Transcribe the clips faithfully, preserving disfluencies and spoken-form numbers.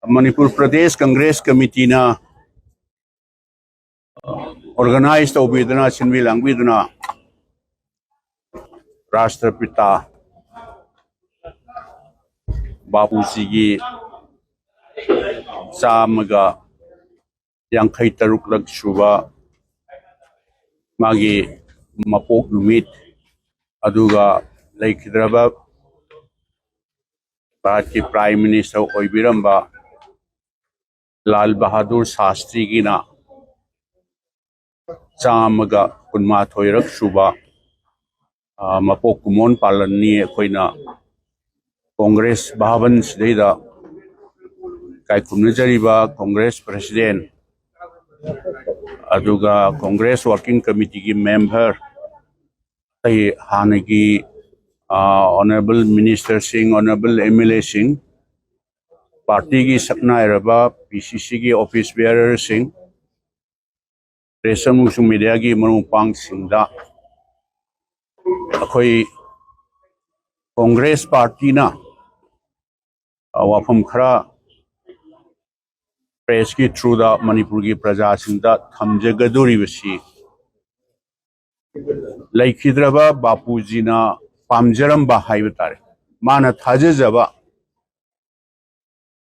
Manipur Pradesh Congress ꯀꯃꯤꯇꯤꯅ organise ꯇꯧꯕꯤꯗꯨꯅ, ꯁꯤꯟꯕꯤ ꯂꯥꯡꯕꯤꯗꯨꯅ ꯔꯥꯁꯇ꯭ꯔꯄꯤꯇꯥ ꯕꯥꯄꯨꯖꯤꯒꯤ ꯆꯥꯝꯃꯒ ꯌꯥꯡꯈꯩ ꯇꯔꯨꯛꯂꯛ ꯁꯨꯕ ꯃꯥꯒꯤ ꯃꯄꯣꯛ ꯅꯨꯃꯤꯠ, ꯑꯗꯨꯒ ꯂꯩꯈꯤꯗ꯭ꯔꯕ ꯚꯥꯔꯠꯀꯤ ꯄ꯭ꯔꯥꯏꯝ ꯃꯤꯅꯤꯁꯇꯔ ꯑꯣꯏꯕꯤꯔꯝꯕ ꯂꯥꯜ ꯕꯍꯥꯗꯨꯔ ꯁꯥꯁꯇ꯭ꯔꯤꯒꯤꯅ ꯆꯥꯝꯃꯒ ꯀꯨꯟꯃꯥꯊꯣꯏꯔꯛ ꯁꯨꯕ, ꯑ, ꯃꯄꯣꯛ ꯀꯨꯝꯑꯣꯟ ꯄꯥꯂꯟꯅꯤ꯫ ꯑꯩꯈꯣꯏꯅ ꯀꯣꯡꯒ꯭ꯔꯦꯁ ꯚꯥꯕꯟ ꯁꯤꯗꯩꯗ ꯀꯥꯏꯈꯨꯝꯅꯖꯔꯤꯕ ꯀꯣꯡꯒ꯭ꯔꯦꯁ ꯄ꯭ꯔꯁꯤꯗꯦꯟ, ꯑꯗꯨꯒ ꯀꯣꯡꯒ꯭ꯔꯦꯁ ꯋꯥꯔꯀꯤꯡ ꯀꯃꯤꯇꯤꯒꯤ ꯃꯦꯝꯕꯔ, ꯑꯇꯩ ꯍꯥꯟꯅꯒꯤ, ꯑ, ꯑꯣꯅꯔꯦꯕꯜ ꯃꯤꯅꯤꯁꯇꯔꯁꯤꯡ, ꯑꯣꯅꯔꯦꯕꯜ ꯑꯦꯝ ꯑꯦꯜ ꯑꯦꯁꯤꯡ, ꯄꯥꯔꯇꯤꯒꯤ ꯁꯛꯅꯥꯏꯔꯕ ꯄꯤ ꯁꯤ ꯁꯤꯒꯤ ꯑꯣꯐꯤꯁ ꯕꯤꯌꯔꯔꯁꯤꯡ, ꯄ꯭ꯔꯦꯁ ꯑꯃꯁꯨꯡ ꯃꯤꯗꯤꯌꯥꯒꯤ ꯃꯔꯨꯞ ꯃꯄꯥꯡꯁꯤꯡꯗ ꯑꯩꯈꯣꯏ ꯀꯣꯡꯒ꯭ꯔꯦꯁ ꯄꯥꯔꯇꯤꯅ, ꯑ, ꯋꯥꯐꯝ ꯈꯔ ꯄ꯭ꯔꯦꯁꯀꯤ ꯊ꯭ꯔꯨꯗ ꯃꯅꯤꯄꯨꯔꯒꯤ ꯄ꯭ꯔꯖꯥꯁꯤꯡꯗ ꯊꯝꯖꯒꯗꯧꯔꯤꯕꯁꯤ, ꯂꯩꯈꯤꯗ꯭ꯔꯕ ꯕꯥꯄꯨꯖꯤꯅ ꯄꯥꯝꯖꯔꯝꯕ ꯍꯥꯏꯕ ꯇꯥꯔꯦ, ꯃꯥꯅ ꯊꯥꯖꯖꯕ,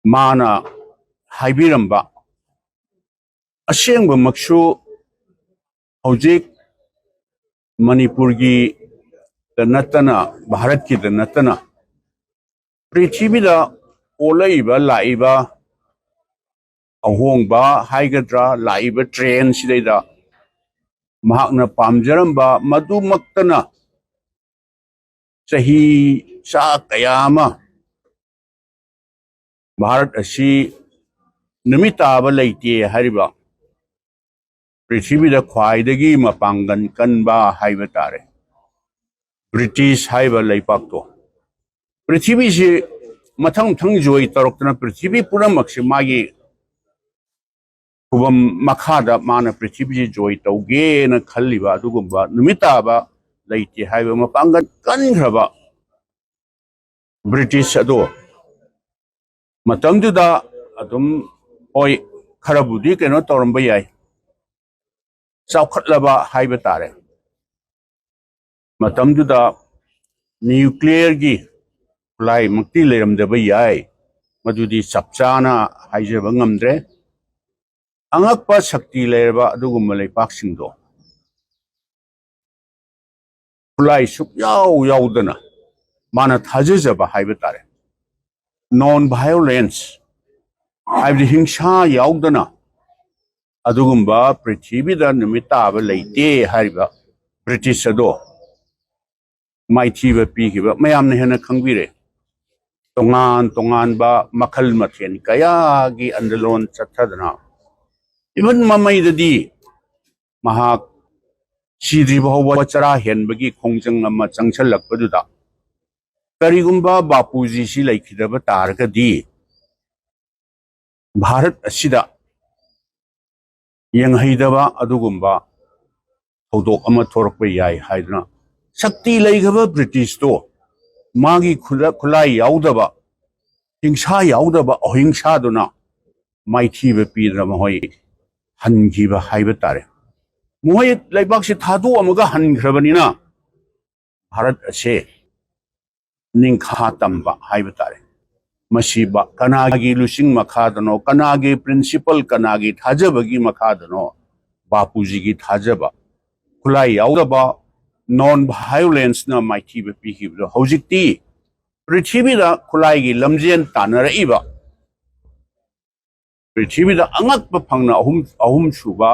ꯃꯥꯅ ꯍꯥꯏꯕꯤꯔꯝꯕ, ꯑꯁꯦꯡꯕꯃꯛꯁꯨ ꯍꯧꯖꯤꯛ ꯃꯅꯤꯄꯨꯔꯒꯤꯗ ꯅꯠꯇꯅ, ꯚꯥꯔꯠꯀꯤꯗ ꯅꯠꯇꯅ, ꯄ꯭ꯔꯤꯊꯤꯕꯤꯗ ꯑꯣꯜꯂꯛꯏꯕ, ꯂꯥꯛꯏꯕ ꯑꯍꯣꯡꯕ ꯍꯥꯏꯒꯗ꯭ꯔꯥ, ꯂꯥꯛꯏꯕ ꯇ꯭ꯔꯦꯟꯁꯤꯗꯩꯗ ꯃꯍꯥꯛꯅ ꯄꯥꯝꯖꯔꯝꯕ ꯃꯗꯨꯃꯛꯇꯅ ꯆꯍꯤ ꯆꯥ ꯀꯌꯥ ꯑꯃ ꯚꯥꯔꯠ ꯑꯁꯤ ꯅꯨꯃꯤꯠ ꯇꯥꯕ ꯂꯩꯇꯦ ꯍꯥꯏꯔꯤꯕ ꯄ꯭ꯔꯤꯊꯤꯕꯤꯗ ꯈ꯭ꯋꯥꯏꯗꯒꯤ ꯃꯄꯥꯡꯒꯜ ꯀꯟꯕ ꯍꯥꯏꯕ ꯇꯥꯔꯦ, ꯕ꯭ꯔꯤꯇꯤꯁ ꯍꯥꯏꯕ ꯂꯩꯄꯥꯛꯇꯣ, ꯄ꯭ꯔꯤꯊꯤꯕꯤꯁꯤ ꯃꯊꯪ ꯃꯊꯪ ꯖꯣꯏ ꯇꯧꯔꯛꯇꯅ ꯄ꯭ꯔꯤꯊꯤꯕꯤ ꯄꯨꯝꯅꯃꯛꯁꯤ ꯃꯥꯒꯤ ꯈꯨꯕꯝ ꯃꯈꯥꯗ ꯃꯥꯅ ꯄ꯭ꯔꯤꯊꯤꯕꯤꯁꯤ ꯖꯣꯏ ꯇꯧꯒꯦꯅ ꯈꯜꯂꯤꯕ ꯑꯗꯨꯒꯨꯝꯕ ꯅꯨꯃꯤꯠ ꯇꯥꯕ ꯂꯩꯇꯦ ꯍꯥꯏꯕ ꯃꯄꯥꯡꯒꯜ ꯀꯟꯈ꯭ꯔꯕ ꯕ꯭ꯔꯤꯇꯤꯁ ꯑꯗꯣ, ꯃꯇꯝꯗꯨꯗ ꯑꯗꯨꯝ, ꯍꯣꯏ, ꯈꯔꯕꯨꯗꯤ ꯀꯩꯅꯣ ꯇꯧꯔꯝꯕ ꯌꯥꯏ, ꯆꯥꯎꯈꯠꯂꯕ ꯍꯥꯏꯕ ꯇꯥꯔꯦ꯫ ꯃꯇꯝꯗꯨꯗ ꯅ꯭ꯌꯨꯀ꯭ꯂꯤꯌꯔꯒꯤ ꯈꯨꯠꯂꯥꯏꯃꯛꯇꯤ ꯂꯩꯔꯝꯗꯕ ꯌꯥꯏ, ꯃꯗꯨꯗꯤ ꯆꯞ ꯆꯥꯅ ꯍꯥꯏꯖꯕ ꯉꯝꯗ꯭ꯔꯦ꯫ ꯑꯉꯛꯄ ꯁꯛꯇꯤ ꯂꯩꯔꯕ ꯑꯗꯨꯒꯨꯝꯕ ꯂꯩꯄꯥꯛꯁꯤꯡꯗꯣ ꯈꯨꯠꯂꯥꯏ ꯁꯨꯛꯌꯥꯎ ꯌꯥꯎꯗꯅ, ꯃꯥꯅ ꯊꯥꯖꯖꯕ ꯍꯥꯏꯕ ꯇꯥꯔꯦ, ꯅꯣꯟ ꯚꯥꯏꯑꯣꯂꯦꯟꯁ ꯍꯥꯏꯕꯗꯤ ꯍꯤꯡꯁꯥ ꯌꯥꯎꯗꯅ ꯑꯗꯨꯒꯨꯝꯕ ꯄ꯭ꯔꯤꯊꯤꯕꯤꯗ ꯅꯨꯃꯤꯠ ꯇꯥꯕ ꯂꯩꯇꯦ ꯍꯥꯏꯔꯤꯕ ꯕ꯭ꯔꯤꯇꯤꯁ ꯑꯗꯣ ꯃꯥꯏꯊꯤꯕ ꯄꯤꯈꯤꯕ ꯃꯌꯥꯝꯅ ꯍꯦꯟꯅ ꯈꯪꯕꯤꯔꯦ꯫ ꯇꯣꯉꯥꯟ ꯇꯣꯉꯥꯟꯕ ꯃꯈꯜ ꯃꯊꯦꯜ ꯀꯌꯥꯒꯤ ꯑꯟꯗꯂꯣꯟ ꯆꯠꯊꯗꯅ, ꯏꯚꯟ ꯃꯃꯩꯗꯗꯤ ꯃꯍꯥꯛ ꯁꯤꯗ꯭ꯔꯤ ꯐꯥꯎꯕ ꯆꯔꯥ ꯍꯦꯟꯕꯒꯤ ꯈꯣꯡꯖꯪ ꯑꯃ ꯆꯪꯁꯜꯂꯛꯄꯗꯨꯗ, ꯀꯔꯤꯒꯨꯝꯕ ꯕꯥꯄꯨꯖꯤꯁꯤ ꯂꯩꯈꯤꯗꯕ ꯇꯥꯔꯒꯗꯤ ꯚꯥꯔꯠ ꯑꯁꯤꯗ ꯌꯦꯡꯍꯩꯗꯕ ꯑꯗꯨꯒꯨꯝꯕ ꯊꯧꯗꯣꯛ ꯑꯃ ꯊꯣꯔꯛꯄ ꯌꯥꯏ ꯍꯥꯏꯗꯨꯅ, ꯁꯛꯇꯤ ꯂꯩꯈ꯭ꯔꯕ ꯕ꯭ꯔꯤꯇꯤꯁꯇꯣ ꯃꯥꯒꯤ ꯈꯨꯠꯂ-, ꯈꯨꯠꯂꯥꯏ ꯌꯥꯎꯗꯕ, ꯍꯤꯡꯁꯥ ꯌꯥꯎꯗꯕ ꯑꯍꯤꯡꯁꯥꯗꯨꯅ ꯃꯥꯏꯊꯤꯕ ꯄꯤꯗꯅ ꯃꯈꯣꯏ ꯍꯟꯈꯤꯕ ꯍꯥꯏꯕ ꯇꯥꯔꯦ꯫ ꯃꯈꯣꯏ ꯂꯩꯕꯥꯛꯁꯤ ꯊꯥꯗꯣꯛꯑꯝꯃꯒ ꯍꯟꯈ꯭ꯔꯕꯅꯤꯅ, ꯚꯥꯔꯠ ꯑꯁꯦ ꯅꯤꯡꯈꯥ ꯇꯝꯕ ꯍꯥꯏꯕ ꯇꯥꯔꯦ꯫ ꯃꯁꯤ ꯕ-, ꯀꯅꯥꯒꯤ ꯂꯨꯆꯤꯡ ꯃꯈꯥꯗꯅꯣ, ꯀꯅꯥꯒꯤ ꯄ꯭ꯔꯤꯟꯁꯤꯄꯜ, ꯀꯅꯥꯒꯤ ꯊꯥꯖꯕꯒꯤ ꯃꯈꯥꯗꯅꯣ ꯕꯥꯄꯨꯖꯤꯒꯤ ꯊꯥꯖꯕ, ꯈꯨꯠꯂꯥꯏ ꯌꯥꯎꯗꯕ, ꯅꯣꯟ ꯚꯥꯏꯑꯣꯂꯦꯟꯁꯅ ꯃꯥꯏꯊꯤꯕ ꯄꯤꯈꯤꯕꯗꯣ? ꯍꯧꯖꯤꯛꯇꯤ ꯄ꯭ꯔꯤꯊꯤꯕꯤꯗ ꯈꯨꯠꯂꯥꯏꯒꯤ ꯂꯝꯖꯦꯟ ꯇꯥꯟꯅꯔꯛꯏꯕ, ꯄ꯭ꯔꯤꯊꯤꯕꯤꯗ ꯑꯉꯛꯄ ꯐꯪꯅ ꯑꯍꯨꯝ, ꯑꯍꯨꯝꯁꯨꯕ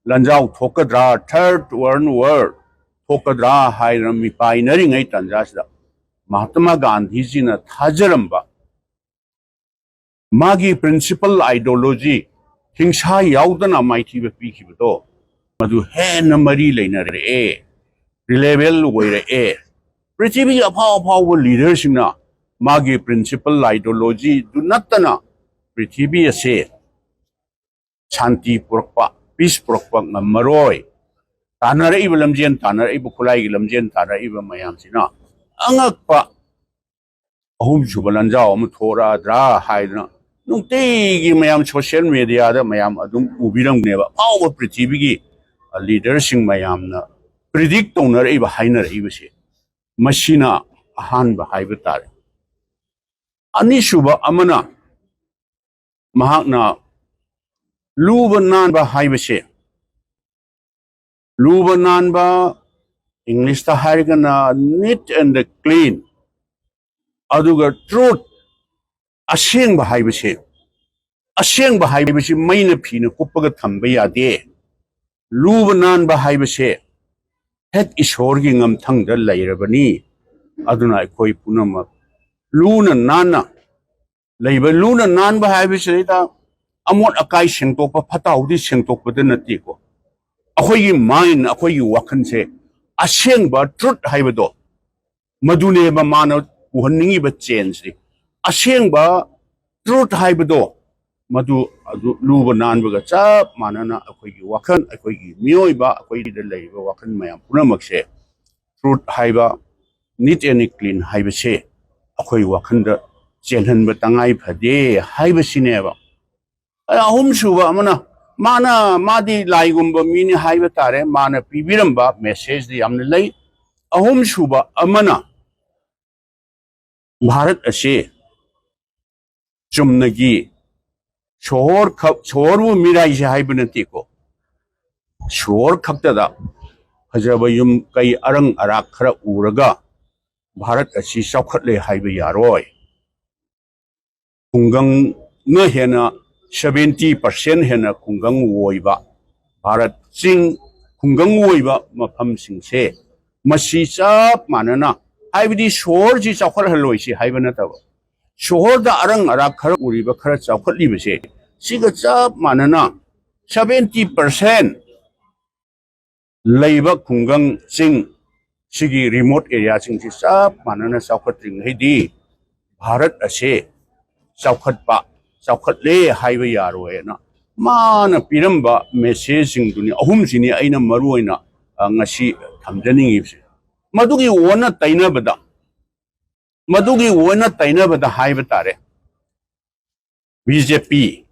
ꯂꯥꯟꯖꯥꯎ ꯊꯣꯛꯀꯗ꯭ꯔꯥ, ꯊꯔꯠ ꯋꯥꯔꯜ ꯋꯥꯔ ꯊꯣꯛꯀꯗ꯭ꯔꯥ ꯍꯥꯏꯗꯅ ꯃꯤꯄꯥꯏꯅꯔꯤꯉꯩ ꯇꯥꯟꯖꯥꯁꯤꯗ, ꯃꯍꯥꯇꯃꯥ ꯒꯥꯟꯙꯤꯖꯤꯅ ꯊꯥꯖꯔꯝꯕ, ꯃꯥꯒꯤ ꯄ꯭ꯔꯤꯟꯁꯤꯄꯜ ꯑꯥꯏꯗꯤꯌꯣꯂꯣꯖꯤ, ꯍꯤꯡꯁꯥ ꯌꯥꯎꯗꯅ ꯃꯥꯏꯊꯤꯕ ꯄꯤꯈꯤꯕꯗꯣ, ꯃꯗꯨ ꯍꯦꯟꯅ ꯃꯔꯤ ꯂꯩꯅꯔꯛꯑꯦ, ꯔꯤꯂꯦꯕꯜ ꯑꯣꯏꯔꯛꯑꯦ꯫ ꯄ꯭ꯔꯤꯊꯤꯕꯤꯒꯤ ꯑꯐꯥꯎ ꯑꯐꯥꯎꯕ ꯂꯤꯗꯔꯁꯤꯡꯅ ꯃꯥꯒꯤ ꯄ꯭ꯔꯤꯟꯁꯤꯄꯜ ꯑꯥꯏꯗꯤꯌꯣꯂꯣꯖꯤꯗꯨ ꯅꯠꯇꯅ ꯄ꯭ꯔꯤꯊꯤꯕꯤ ꯑꯁꯦ ꯁꯥꯟꯇꯤ ꯄꯨꯔꯛꯄ, ꯄꯤꯁ ꯄꯨꯔꯛꯄ ꯉꯝꯃꯔꯣꯏ꯫ ꯇꯥꯟꯅꯔꯛꯏꯕ ꯂꯝꯖꯦꯟ, ꯇꯥꯟꯅꯔꯛꯏꯕ ꯈꯨꯠꯂꯥꯏꯒꯤ ꯂꯝꯖꯦꯟ ꯇꯥꯟꯅꯔꯛꯏꯕ ꯃꯌꯥꯝꯁꯤꯅ ꯑꯉꯛꯄ ꯑꯍꯨꯝꯁꯨꯕ ꯂꯥꯟꯖꯥꯎ ꯑꯃ ꯊꯣꯛꯂꯛꯑꯗ꯭ꯔꯥ ꯍꯥꯏꯗꯅ ꯅꯨꯡꯇꯤꯒꯤ ꯃꯌꯥꯝ social mediaꯗ ꯃꯌꯥꯝ ꯑꯗꯨꯝ ꯎꯕꯤꯔꯝꯒꯅꯦꯕ, ꯑꯐꯥꯎꯕ ꯄ꯭ꯔꯤꯊꯤꯕꯤꯒꯤ ꯂꯤꯗꯔꯁꯤꯡ ꯃꯌꯥꯝꯅ predict ꯇꯧꯅꯔꯛꯏꯕ, ꯍꯥꯏꯅꯔꯛꯏꯕꯁꯦ꯫ ꯃꯁꯤꯅ ꯑꯍꯥꯟꯕ ꯍꯥꯏꯕ ꯇꯥꯔꯦ꯫ ꯑꯅꯤꯁꯨꯕ ꯑꯃꯅ, ꯃꯍꯥꯛꯅ ꯂꯨꯕ ꯅꯥꯟꯕ ꯍꯥꯏꯕꯁꯦ, ꯂꯨꯕ ꯅꯥꯟꯕ, ꯏꯪꯂꯤꯁꯇ ꯍꯥꯏꯔꯒꯅ neat and clean, ꯑꯗꯨꯒ truth, ꯑꯁꯦꯡꯕ ꯍꯥꯏꯕꯁꯦ, ꯑꯁꯦꯡꯕ ꯍꯥꯏꯕꯁꯤ ꯃꯩꯅ ꯐꯤꯅ ꯀꯨꯞꯄꯒ ꯊꯝꯕ ꯌꯥꯗꯦ꯫ ꯂꯨꯕ ꯅꯥꯟꯕ ꯍꯥꯏꯕꯁꯦ ꯍꯦꯛ ꯏꯁꯣꯔꯒꯤ ꯉꯝꯊꯪꯗ ꯂꯩꯔꯕꯅꯤ꯫ ꯑꯗꯨꯅ ꯑꯩꯈꯣꯏ ꯄꯨꯝꯅꯃꯛ ꯂꯨꯅ ꯅꯥꯟꯅ ꯂꯩꯕ, ꯂꯨꯅ ꯅꯥꯟꯕ ꯍꯥꯏꯕꯁꯤꯗꯩꯗ ꯑꯃꯣꯠ ꯑꯀꯥꯏ ꯁꯦꯡꯗꯣꯛꯄ, ꯐꯠꯇ ꯍꯥꯎꯗꯤ ꯁꯦꯡꯗꯣꯛꯄꯗ ꯅꯠꯇꯦꯀꯣ꯫ ꯑꯩꯈꯣꯏꯒꯤ mind, ꯑꯩꯈꯣꯏꯒꯤ ꯋꯥꯈꯜꯁꯦ ꯑꯁꯦꯡꯕ truth ꯍꯥꯏꯕꯗꯣ, ꯃꯗꯨꯅꯦꯕ ꯃꯥꯅ ꯄꯨꯍꯟꯅꯤꯡꯉꯤꯕ changeꯁꯦ꯫ ꯑꯁꯦꯡꯕ truth ꯍꯥꯏꯕꯗꯣ, ꯃꯗꯨ ꯑꯗꯨ ꯂꯨꯕ ꯅꯥꯟꯕꯒ ꯆꯞ ꯃꯥꯟꯅꯅ ꯑꯩꯈꯣꯏꯒꯤ ꯋꯥꯈꯜ, ꯑꯩꯈꯣꯏꯒꯤ ꯃꯤꯑꯣꯏꯕ, ꯑꯩꯈꯣꯏꯗ ꯂꯩꯔꯤꯕ ꯋꯥꯈꯜ ꯃꯌꯥꯝ ꯄꯨꯝꯅꯃꯛꯁꯦ, truth ꯍꯥꯏꯕ, neat and clean ꯍꯥꯏꯕꯁꯦ ꯑꯩꯈꯣꯏ ꯋꯥꯈꯜꯗ ꯆꯦꯜꯍꯟꯕ ꯇꯉꯥꯏ ꯐꯗꯦ ꯍꯥꯏꯕꯁꯤꯅꯦꯕ꯫ ꯑꯍꯨꯝꯁꯨꯕ ꯑꯃꯅ, ꯃꯥꯅ, ꯃꯥꯗꯤ ꯂꯥꯏꯒꯨꯝꯕ ꯃꯤꯅꯤ ꯍꯥꯏꯕ ꯇꯥꯔꯦ, ꯃꯥꯅ ꯄꯤꯕꯤꯔꯝꯕ messageꯗꯤ ꯌꯥꯝꯅ ꯂꯩ꯫ ꯑꯍꯨꯝꯁꯨꯕ ꯑꯃꯅ, ꯚꯥꯔꯠ ꯑꯁꯤ ꯆꯨꯝꯅꯒꯤ ꯁꯣꯍꯣꯔ ꯈꯛ, ꯁꯣꯍꯣꯔꯕꯨ ꯃꯤꯔꯥꯏꯁꯦ ꯍꯥꯏꯕ ꯅꯠꯇꯦꯀꯣ꯫ ꯁꯣꯍꯣꯔ ꯈꯛꯇꯗ ꯐꯖꯕ ꯌꯨꯝ ꯀꯩ ꯑꯔꯪ ꯑꯔꯥꯛ ꯈꯔ ꯎꯔꯒ ꯚꯥꯔꯠ ꯑꯁꯤ ꯆꯥꯎꯈꯠꯂꯦ ꯍꯥꯏꯕ ꯌꯥꯔꯣꯏ꯫ ꯈꯨꯡꯒꯪꯅ ꯍꯦꯟꯅ, seventy percent ꯍꯦꯟꯅ ꯈꯨꯡꯒꯪ ꯑꯣꯏꯕ, ꯚꯥꯔꯠ ꯆꯤꯡ ꯈꯨꯡꯒꯪ ꯑꯣꯏꯕ ꯃꯐꯝꯁꯤꯡꯁꯦ, ꯃꯁꯤ ꯆꯞ ꯃꯥꯟꯅꯅ, ꯍꯥꯏꯕꯗꯤ ꯁꯣꯍꯣꯔꯁꯤ ꯆꯥꯎꯈꯠꯍꯜꯂꯣꯏꯁꯤ ꯍꯥꯏꯕ ꯅꯠꯇꯕ, ꯁꯣꯍꯣꯔꯗ ꯑꯔꯪ ꯑꯔꯥꯛ ꯈꯔ ꯎꯔꯤꯕ, ꯈꯔ ꯆꯥꯎꯈꯠꯂꯤꯕꯁꯦ, ꯁꯤꯒ ꯆꯞ ꯃꯥꯟꯅꯅ seventy percent ꯂꯩꯕ ꯈꯨꯡꯒꯪ, ꯆꯤꯡ, ꯁꯤꯒꯤ remote areaꯁꯤꯡꯁꯤ ꯆꯞ ꯃꯥꯟꯅꯅ ꯆꯥꯎꯈꯠꯇ꯭ꯔꯤꯉꯩꯗꯤ ꯚꯥꯔꯠ ꯑꯁꯦ ꯆꯥꯎꯈꯠꯄ, ꯆꯥꯎꯈꯠꯂꯦ ꯍꯥꯏꯕ ꯌꯥꯔꯣꯏꯅ ꯃꯥꯅ ꯄꯤꯔꯝꯕ messageꯁꯤꯡꯗꯨꯅꯤ, ꯑꯍꯨꯝꯁꯤꯅꯤ ꯑꯩꯅ ꯃꯔꯨ ꯑꯣꯏꯅ, ꯑ, ꯉꯁꯤ ꯊꯝꯖꯅꯤꯡꯉꯤꯕꯁꯦ꯫ ꯃꯗꯨꯒꯤ ꯑꯣꯟꯅ ꯇꯩꯅꯕꯗ, ꯃꯗꯨꯒꯤ ꯑꯣꯟꯅ ꯇꯩꯅꯕꯗ ꯍꯥꯏꯕ ꯇꯥꯔꯦ, ꯕꯤ ꯖꯦ ꯄꯤ,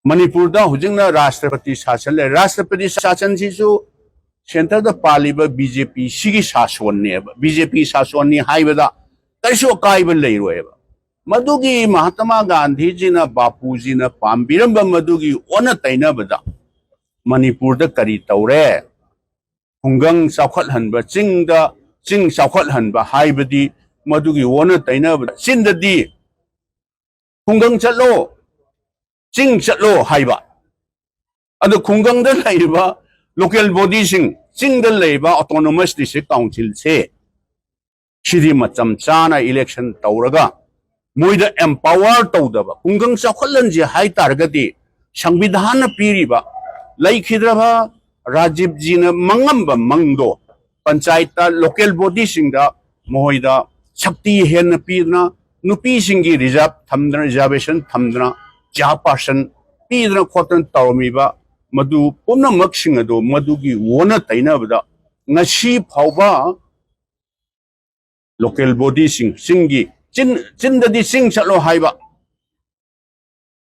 ꯃꯅꯤꯄꯨꯔꯗ ꯍꯧꯖꯤꯛꯅ ꯔꯥꯁꯇ꯭ꯔꯄꯇꯤ ꯁꯥꯁꯟ ꯂꯩ꯫ ꯔꯥꯁꯇ꯭ꯔꯄꯇꯤ ꯁꯥꯁꯟꯁꯤꯁꯨ ꯁꯦꯟꯇꯔꯗ ꯄꯥꯜꯂꯤꯕ ꯕꯤ ꯖꯦ ꯄꯤ ꯁꯤꯒꯤ ꯁꯥꯁꯣꯟꯅꯦꯕ, ꯕꯤ ꯖꯦ ꯄꯤ ꯁꯥꯁꯣꯟꯅꯤ ꯍꯥꯏꯕꯗ ꯀꯔꯤꯁꯨ ꯑꯀꯥꯏꯕ ꯂꯩꯔꯣꯏꯕ꯫ ꯃꯗꯨꯒꯤ ꯃꯍꯥꯇꯃꯥ ꯒꯥꯟꯙꯤꯖꯤꯅ, ꯕꯥꯄꯨꯖꯤꯅ ꯄꯥꯝꯕꯤꯔꯝꯕ ꯃꯗꯨꯒꯤ ꯑꯣꯟꯅ ꯇꯩꯅꯕꯗ ꯃꯅꯤꯄꯨꯔꯗ ꯀꯔꯤ ꯇꯧꯔꯦ? ꯈꯨꯡꯒꯪ ꯆꯥꯎꯈꯠꯍꯟꯕ, ꯆꯤꯡꯗ, ꯆꯤꯡ ꯆꯥꯎꯈꯠꯍꯟꯕ ꯍꯥꯏꯕꯗꯤ ꯃꯗꯨꯒꯤ ꯑꯣꯟꯅ ꯇꯩꯅꯕꯗ ꯆꯤꯡꯗꯗꯤ ꯈꯨꯡꯒꯪ ꯆꯠꯂꯣ, ꯆꯤꯡ ꯆꯠꯂꯣ ꯍꯥꯏꯕ꯫ ꯑꯗꯨ ꯈꯨꯡꯒꯪꯗ ꯂꯩꯔꯤꯕ local bodyꯁꯤꯡ, ꯆꯤꯡꯗ ꯂꯩꯔꯤꯕ autonomous district councilꯁꯦ ꯁꯤꯗꯤ ꯃꯇꯝ ꯆꯥꯅ election ꯇꯧꯔꯒ ꯃꯣꯏꯗ empower ꯇꯧꯗꯕ, ꯈꯨꯡꯒꯪ ꯆꯥꯎꯈꯠꯍꯟꯁꯦ ꯍꯥꯏ ꯇꯥꯔꯒꯗꯤ ꯁꯪꯕꯤꯙꯥꯟꯅ ꯄꯤꯔꯤꯕ ꯂꯩꯈꯤꯗ꯭ꯔꯕ ꯔꯥꯖꯤꯕꯖꯤꯅ ꯃꯪꯉꯝꯕ ꯃꯪꯗꯣ ꯄꯟꯆꯥꯌꯠꯇ, local bodyꯁꯤꯡꯗ ꯃꯈꯣꯏꯗ ꯁꯛꯇꯤ ꯍꯦꯟꯅ ꯄꯤꯗꯅ, ꯅꯨꯄꯤꯁꯤꯡꯒꯤ reserve ꯊꯝꯗꯅ, reservation ꯊꯝꯗꯅ, chairperson ꯄꯤꯗꯅ ꯈꯣꯠꯇꯅ ꯇꯧꯔꯝꯃꯤꯕ ꯃꯗꯨ ꯄꯨꯝꯅꯃꯛꯁꯤꯡ ꯑꯗꯨ ꯃꯗꯨꯒꯤ ꯑꯣꯟꯅ ꯇꯩꯅꯕꯗ ꯉꯁꯤ ꯐꯥꯎꯕ local bodyꯁꯤꯡ, ꯆꯤꯡꯒꯤ, ꯆꯤꯡ, ꯆꯤꯡꯗꯗꯤ ꯆꯤꯡ ꯆꯠꯂꯣ ꯍꯥꯏꯕ,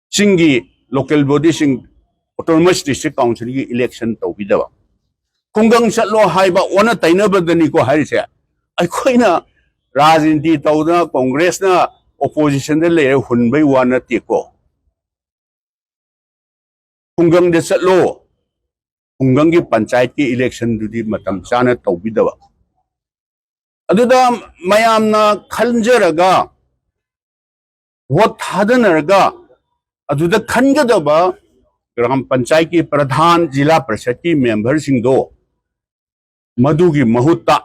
ꯆꯤꯡꯒꯤ local bodyꯁꯤꯡ autonomous district councilꯒꯤ election ꯇꯧꯕꯤꯗꯕ, ꯈꯨꯡꯒꯪ ꯆꯠꯂꯣ ꯍꯥꯏꯕ ꯑꯣꯟꯅ ꯇꯩꯅꯕꯗꯅꯤꯀꯣ ꯍꯥꯏꯔꯤꯁꯦ꯫ ꯑꯩꯈꯣꯏꯅ ꯔꯥꯖꯅꯤꯇꯤ ꯇꯧꯗꯅ ꯀꯣꯡꯒ꯭ꯔꯦꯁꯅ oppositionꯗ ꯂꯩꯔ ꯍꯨꯟꯕꯩ ꯋꯥ ꯅꯠꯇꯦꯀꯣ꯫ ꯈꯨꯡꯒꯪꯗ ꯆꯠꯂꯣ, ꯈꯨꯡꯒꯪꯒꯤ ꯄꯟꯆꯥꯌꯠꯀꯤ electionꯗꯨꯗꯤ ꯃꯇꯝ ꯆꯥꯅ ꯇꯧꯕꯤꯗꯕ꯫ ꯑꯗꯨꯗ ꯃꯌꯥꯝꯅ ꯈꯟꯖꯔꯒ, vote ꯊꯥꯗꯅꯔꯒ, ꯑꯗꯨꯗ ꯈꯟꯒꯗꯕ ꯒ꯭ꯔꯥꯝ ꯄꯟꯆꯥꯌꯠꯀꯤ ꯄ꯭ꯔꯙꯥꯟ, ꯖꯤꯂꯥ ꯄꯔꯤꯁꯠꯀꯤ memberꯁꯤꯡꯗꯣ ꯃꯗꯨꯒꯤ ꯃꯍꯨꯠꯇ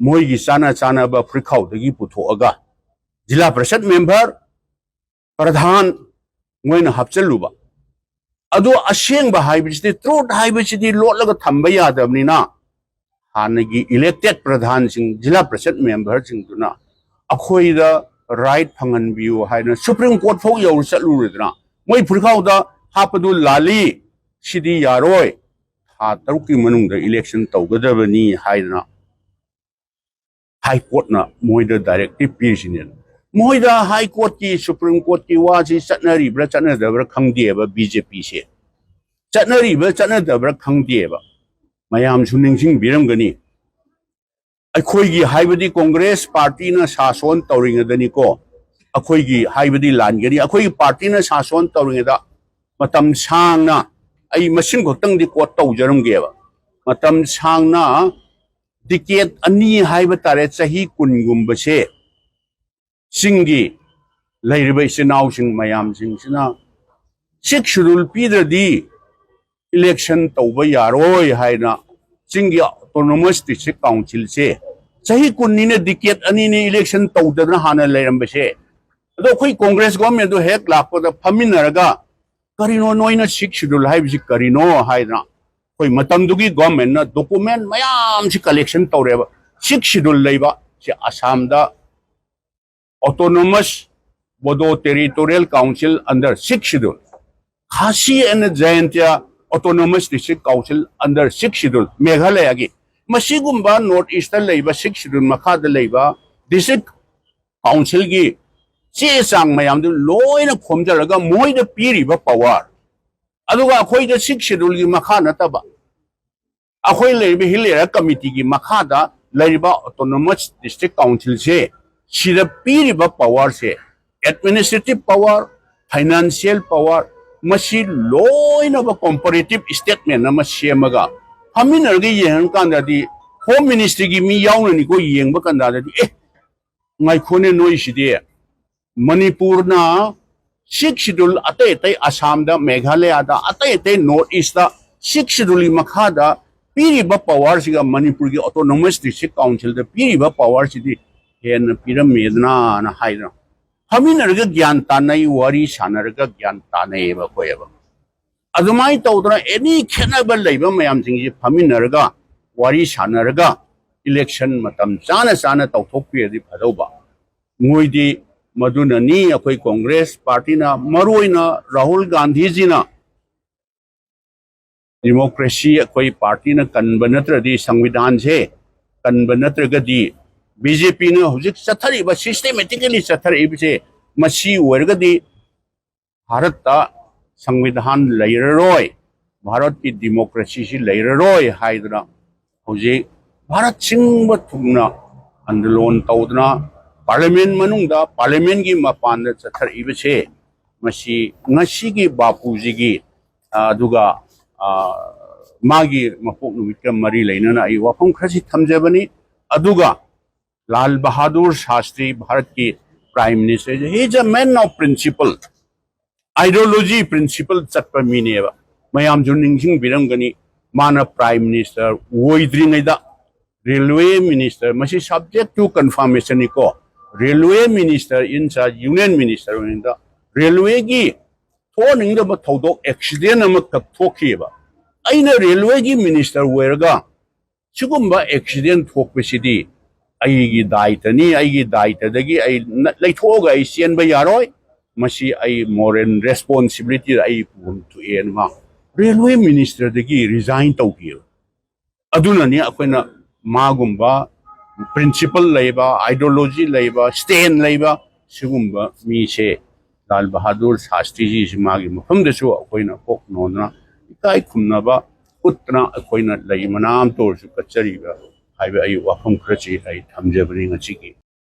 ꯃꯣꯏꯒꯤ ꯆꯥꯅ ꯆꯥꯅꯕ ꯐꯨꯔꯤꯠꯈꯥꯎꯗꯒꯤ ꯄꯨꯊꯣꯛꯑꯒ ꯖꯤꯂꯥ ꯄꯔꯤꯁꯠ member, ꯄ꯭ꯔꯙꯥꯟ ꯃꯣꯏꯅ ꯍꯥꯞꯆꯜꯂꯨꯕ꯫ ꯑꯗꯣ ꯑꯁꯦꯡꯕ ꯍꯥꯏꯕꯁꯤꯗꯤ, truth ꯍꯥꯏꯕꯁꯤꯗꯤ ꯂꯣꯠꯂꯒ ꯊꯝꯕ ꯌꯥꯗꯕꯅꯤꯅ, ꯍꯥꯟꯅꯒꯤ elected ꯄ꯭ꯔꯙꯥꯟꯁꯤꯡ, ꯖꯤꯂꯥ ꯄꯔꯤꯁꯠ memberꯁꯤꯡꯗꯨꯅ ꯑꯩꯈꯣꯏꯗ right ꯐꯪꯍꯟꯕꯤꯌꯨ ꯍꯥꯏꯗꯅ Supreme Court ꯐꯥꯎ ꯌꯧꯔ ꯆꯠꯂꯨꯔꯗꯅ, ꯃꯣꯏ ꯐꯨꯔꯤꯈꯥꯎꯗ ꯍꯥꯞꯄꯗꯨ ꯂꯥꯜꯂꯤ, ꯁꯤꯗꯤ ꯌꯥꯔꯣꯏ, ꯊꯥ ꯇꯔꯨꯛꯀꯤ ꯃꯅꯨꯡꯗ election ꯇꯧꯒꯗꯕꯅꯤ ꯍꯥꯏꯗꯅ High Courtꯅ ꯃꯣꯏꯗ directive ꯄꯤꯔꯤꯁꯤꯅꯦ꯫ ꯃꯈꯣꯏꯗ ꯍꯥꯏ ꯀꯣꯔꯠꯀꯤ, ꯁꯨꯄ꯭ꯔꯤꯝ ꯀꯣꯔꯠꯀꯤ ꯋꯥꯁꯤ ꯆꯠꯅꯔꯤꯕ꯭ꯔꯥ ꯆꯠꯅꯗꯕ꯭ꯔꯥ ꯈꯪꯗꯦꯕ ꯕꯤ ꯖꯦ ꯄꯤꯁꯦ꯫ ꯆꯠꯅꯔꯤꯕ꯭ꯔꯥ ꯆꯠꯅꯗꯕ꯭ꯔꯥ ꯈꯪꯗꯦꯕ꯫ ꯃꯌꯥꯝꯁꯨ ꯅꯤꯡꯁꯤꯡꯕꯤꯔꯝꯒꯅꯤ꯫ ꯑꯩꯈꯣꯏꯒꯤ ꯍꯥꯏꯕꯗꯤ ꯀꯣꯡꯒ꯭ꯔꯦꯁ ꯄꯥꯔꯇꯤꯅ ꯁꯥꯁꯣꯟ ꯇꯧꯔꯤꯉꯩꯗꯅꯤꯀꯣ, ꯑꯩꯈꯣꯏꯒꯤ ꯍꯥꯏꯕꯗꯤ ꯂꯥꯟꯒꯅꯤ, ꯑꯩꯈꯣꯏꯒꯤ ꯄꯥꯔꯇꯤꯅ ꯁꯥꯁꯣꯟ ꯇꯧꯔꯤꯉꯩꯗ ꯃꯇꯝ ꯁꯥꯡꯅ, ꯑꯩ ꯃꯁꯤꯡ ꯈꯛꯇꯪꯗꯤ ꯀꯣꯠ ꯇꯧꯖꯔꯝꯒꯦꯕ, ꯃꯇꯝ ꯁꯥꯡꯅ ꯗꯤꯀꯦꯠ ꯑꯅꯤ ꯍꯥꯏꯕ ꯇꯥꯔꯦ, ꯆꯍꯤ ꯀꯨꯟꯒꯨꯝꯕꯁꯦ ꯆꯤꯡꯒꯤ ꯂꯩꯔꯤꯕ ꯏꯆꯤꯟ ꯏꯅꯥꯎꯁꯤꯡ ꯃꯌꯥꯝꯁꯤꯡꯁꯤꯅ ꯁꯤꯛꯁ ꯁꯦꯗꯨꯜ ꯄꯤꯗ꯭ꯔꯗꯤ ꯏꯂꯦꯛꯁꯟ ꯇꯧꯕ ꯌꯥꯔꯣꯏ ꯍꯥꯏꯅ ꯆꯤꯡꯒꯤ ꯑꯣꯇꯣꯅꯣꯃꯁ ꯗꯤꯁꯇ꯭ꯔꯤꯛ ꯀꯥꯎꯟꯁꯤꯜꯁꯦ ꯆꯍꯤ ꯀꯨꯟꯅꯤꯅ, ꯗꯤꯀꯦꯠ ꯑꯅꯤꯅꯤ ꯏꯂꯦꯛꯁꯟ ꯇꯧꯗꯅ ꯍꯥꯟꯅ ꯂꯩꯔꯝꯕꯁꯦ꯫ ꯑꯗꯣ ꯑꯩꯈꯣꯏ ꯀꯣꯡꯒ꯭ꯔꯦꯁ ꯒꯣꯔꯃꯦꯟꯗꯨ ꯍꯦꯛ ꯂꯥꯛꯄꯗ ꯐꯝꯃꯤꯟꯅꯔꯒ, "ꯀꯔꯤꯅꯣ ꯅꯣꯏꯅ ꯁꯤꯛꯁ ꯁꯦꯗꯨꯜ ꯍꯥꯏꯕꯁꯤ ꯀꯔꯤꯅꯣ?" ꯍꯥꯏꯗꯅ ꯑꯩꯈꯣꯏ ꯃꯇꯝꯗꯨꯒꯤ ꯒꯣꯔꯃꯦꯟꯅ ꯗꯣꯀꯨꯃꯦꯟ ꯃꯌꯥꯝꯁꯤ ꯀꯂꯦꯛꯁꯟ ꯇꯧꯔꯦꯕ꯫ ꯁꯤꯛꯁ ꯁꯦꯗꯨꯜ ꯂꯩꯕ ꯁꯤ ꯑꯁꯥꯝꯗ autonomous Bodo territorial council under sixth schedule, Khasi and Jaintia Autonomous District Council under sixth schedule, ꯃꯦꯘꯥꯂꯌꯥꯒꯤ꯫ ꯃꯁꯤꯒꯨꯝꯕ ꯅꯣꯔꯠ ꯏꯁꯇ ꯂꯩꯕ ꯁꯤꯛꯁ ꯁꯦꯗꯨꯜ ꯃꯈꯥꯗ ꯂꯩꯕ ꯗꯤꯁꯇ꯭ꯔꯤꯛ ꯀꯥꯎꯟꯁꯤꯜꯒꯤ ꯆꯦ ꯆꯥꯡ ꯃꯌꯥꯝꯗꯨ ꯂꯣꯏꯅ ꯈꯣꯝꯖꯤꯜꯂꯒ ꯃꯣꯏꯗ ꯄꯤꯔꯤꯕ ꯄꯋꯥꯔ, ꯑꯗꯨꯒ ꯑꯩꯈꯣꯏꯗ ꯁꯤꯛꯁ ꯁꯦꯗꯨꯜꯒꯤ ꯃꯈꯥ ꯅꯠꯇꯕ ꯑꯩꯈꯣꯏ ꯂꯩꯔꯤꯕ ꯍꯤꯜ ꯑꯦꯔꯤꯌꯥ ꯀꯃꯤꯇꯤꯒꯤ ꯃꯈꯥꯗ ꯂꯩꯔꯤꯕ ꯑꯣꯇꯣꯅꯣꯃꯁ ꯗꯤꯁꯇ꯭ꯔꯤꯛ ꯀꯥꯎꯟꯁꯤꯜꯁꯦ, ꯁꯤꯗ ꯄꯤꯔꯤꯕ ꯄꯋꯥꯔꯁꯦ, ꯑꯦꯗꯃꯤꯅꯤꯁꯇ꯭ꯔꯦꯇꯤꯚ ꯄꯋꯥꯔ, ꯐꯥꯏꯅꯥꯟꯁꯤꯌꯦꯜ ꯄꯋꯥꯔ, ꯃꯁꯤ ꯂꯣꯏꯅꯃꯛ ꯀꯣꯝꯄꯔꯦꯇꯤꯚ ꯁ꯭ꯇꯦꯠꯃꯦꯟ ꯑꯃ ꯁꯦꯝꯃꯒ ꯐꯝꯃꯤꯟꯅꯔꯒ ꯌꯦꯡꯉꯀꯥꯟꯗꯗꯤ, ꯍꯣꯝ ꯃꯤꯅꯤꯁꯇ꯭ꯔꯤꯒꯤ ꯃꯤ ꯌꯥꯎꯅꯅꯤꯀꯣ, ꯌꯦꯡꯕ ꯀꯥꯟꯗꯗꯤ, "ꯑꯦ, ꯉꯥꯏꯈꯣꯅꯦ, ꯅꯣꯏꯁꯤꯗꯤ ꯃꯅꯤꯄꯨꯔꯅ ꯁꯤꯛꯁ ꯁꯦꯗꯨꯜ ꯑꯇꯩ ꯑꯇꯩ ꯑꯁꯥꯝꯗ, ꯃꯦꯘꯥꯂꯌꯥꯗ, ꯑꯇꯩ ꯑꯇꯩ ꯅꯣꯔꯠ ꯏꯁꯇ ꯁꯤꯛꯁ ꯁꯦꯗꯨꯜꯒꯤ ꯃꯈꯥꯗ ꯄꯤꯔꯤꯕ ꯄꯋꯥꯔꯁꯤꯒ ꯃꯅꯤꯄꯨꯔꯒꯤ ꯑꯣꯇꯣꯅꯣꯃꯁ ꯗꯤꯁꯇ꯭ꯔꯤꯛ ꯀꯥꯎꯟꯁꯤꯜꯗ ꯄꯤꯔꯤꯕ ꯄꯋꯥꯔꯁꯤꯗꯤ ꯍꯦꯟꯅ ꯄꯤꯔꯝꯃꯦꯗꯅꯥꯅ" ꯍꯥꯏꯗꯅ ꯐꯝꯃꯤꯟꯅꯔꯒ ꯒ꯭ꯌꯥꯟ ꯇꯥꯅꯩ, ꯋꯥꯔꯤ ꯁꯥꯟꯅꯔꯒ ꯒ꯭ꯌꯥꯟ ꯇꯥꯅꯩꯌꯦꯕ ꯑꯩꯈꯣꯏ ꯑꯕ꯫ ꯑꯗꯨꯃꯥꯏꯅ ꯇꯧꯗꯅ ꯑꯦꯅꯤ ꯈꯦꯠꯅꯕ ꯂꯩꯕ ꯃꯌꯥꯝꯁꯤꯡꯁꯤ ꯐꯝꯃꯤꯟꯅꯔꯒ, ꯋꯥꯔꯤ ꯁꯥꯟꯅꯔꯒ ꯏꯂꯦꯛꯁꯟ ꯃꯇꯝ ꯆꯥꯅ ꯆꯥꯅ ꯇꯧꯊꯣꯛꯄꯤꯔꯗꯤ ꯐꯗꯧꯕ꯫ ꯃꯣꯏꯗꯤ ꯃꯗꯨꯅꯅꯤ ꯑꯩꯈꯣꯏ ꯀꯣꯡꯒ꯭ꯔꯦꯁ ꯄꯥꯔꯇꯤꯅ, ꯃꯔꯨꯑꯣꯏꯅ ꯔꯥꯍꯨꯜ ꯒꯥꯟꯙꯤꯖꯤꯅ ꯗꯤꯃꯣꯀ꯭ꯔꯦꯁꯤ ꯑꯩꯈꯣꯏ ꯄꯥꯔꯇꯤꯅ ꯀꯟꯕ ꯅꯠꯇ꯭ꯔꯗꯤ, ꯁꯪꯕꯤꯙꯥꯟꯁꯦ ꯀꯟꯕ ꯅꯠꯇ꯭ꯔꯒꯗꯤ ꯕꯤ ꯖꯦ ꯄꯤꯅ ꯍꯧꯖꯤꯛ ꯆꯠꯊꯔꯤꯕ, systematically ꯆꯠꯊꯔꯛꯏꯕꯁꯦ, ꯃꯁꯤ ꯑꯣꯏꯔꯒꯗꯤ ꯚꯥꯔꯠꯇ ꯁꯪꯕꯤꯙꯥꯟ ꯂꯩꯔꯔꯣꯏ, ꯚꯥꯔꯠꯀꯤ democracy ꯁꯤ ꯂꯩꯔꯔꯣꯏ ꯍꯥꯏꯗꯨꯅ ꯍꯧꯖꯤꯛ ꯚꯥꯔꯠ ꯁꯤꯟꯕ ꯊꯨꯡꯅ ꯑꯟꯗꯣꯂꯟ ꯇꯧꯗꯨꯅ parliament ꯃꯅꯨꯡꯗ, parliament ꯀꯤ ꯃꯄꯥꯟꯗ ꯆꯠꯊꯔꯛꯏꯕꯁꯦ, ꯃꯁꯤ ꯉꯁꯤꯒꯤ ꯕꯥꯄꯨꯖꯤꯒꯤ, ꯑ, ꯑꯗꯨꯒ, ꯑ, ꯃꯥꯒꯤ ꯃꯄꯣꯛ ꯅꯨꯃꯤꯠꯀ ꯃꯔꯤ ꯂꯩꯅꯅ ꯑꯩ ꯋꯥꯐꯝ ꯈꯔꯁꯤ ꯊꯝꯖꯕꯅꯤ꯫ ꯑꯗꯨꯒ ꯂꯥꯜ ꯕꯍꯥꯗꯨꯔ ꯁꯥꯁꯇ꯭ꯔꯤ, ꯚꯥꯔꯠꯀꯤ prime minister, he is a man of principle, ideology, principle ꯆꯠꯄ ꯃꯤꯅꯦꯕ꯫ ꯃꯌꯥꯝꯁꯨ ꯅꯤꯡꯁꯤꯡꯕꯤꯔꯝꯒꯅꯤ, ꯃꯥꯅ prime minister ꯑꯣꯏꯗ꯭ꯔꯤꯉꯩꯗ railway minister, ꯃꯁꯤ subject to confirmation ꯅꯤꯀꯣ, railway minister in charge, union minister ꯑꯣꯏꯅ railway ꯒꯤ ꯊꯣꯛꯍꯟꯅꯤꯡꯗꯕ ꯊꯧꯗꯣꯛ, accident ꯑꯃꯈꯛ ꯊꯣꯛꯈꯤꯑꯕ꯫ ꯑꯩꯅ railway ꯒꯤ minister ꯑꯣꯏꯔꯒ ꯁꯤꯒꯨꯝꯕ accident ꯊꯣꯛꯄꯁꯤꯗꯤ ꯑꯩꯒꯤ ꯗꯥꯏꯇꯅꯤ, ꯑꯩꯒꯤ ꯗꯥꯏꯇꯗꯒꯤ ꯑꯩ ꯅ-, ꯂꯩꯊꯣꯛꯑꯒ ꯑꯩ ꯆꯦꯟꯕ ꯌꯥꯔꯣꯏ, ꯃꯁꯤ ꯑꯩ moral responsibility ꯑꯩ ꯄꯨꯐꯝ ꯊꯣꯛꯑꯦꯅ ꯃꯥ railway minister ꯗꯒꯤ resign ꯇꯧꯈꯤꯑꯕ꯫ ꯑꯗꯨꯅꯅꯤ ꯑꯩꯈꯣꯏꯅ ꯃꯥꯒꯨꯝꯕ principle ꯂꯩꯕ, ideology ꯂꯩꯕ, stand ꯂꯩꯕ ꯁꯤꯒꯨꯝꯕ ꯃꯤꯁꯦ, ꯂꯥꯜ ꯕꯍꯥꯗꯨꯔ ꯁꯥꯁꯇ꯭ꯔꯤꯖꯤꯁꯤ ꯃꯥꯒꯤ ꯃꯐꯝꯗꯁꯨ ꯑꯩꯈꯣꯏꯅ ꯀꯣꯛ ꯅꯣꯟꯗꯅ ꯏꯀꯥꯏ ꯈꯨꯝꯅꯕ ꯎꯠꯇꯅ ꯑꯩꯈꯣꯏꯅ ꯂꯩ ꯃꯅꯥ ꯑꯃꯇ ꯑꯣꯏꯔꯁꯨ ꯀꯠꯆꯔꯤꯕ ꯍꯥꯏꯕ ꯑꯩ ꯋꯥꯐꯝ ꯈꯔꯁꯤ ꯑꯩ ꯊꯝꯖꯕꯅꯤ ꯉꯁꯤꯒꯤ꯫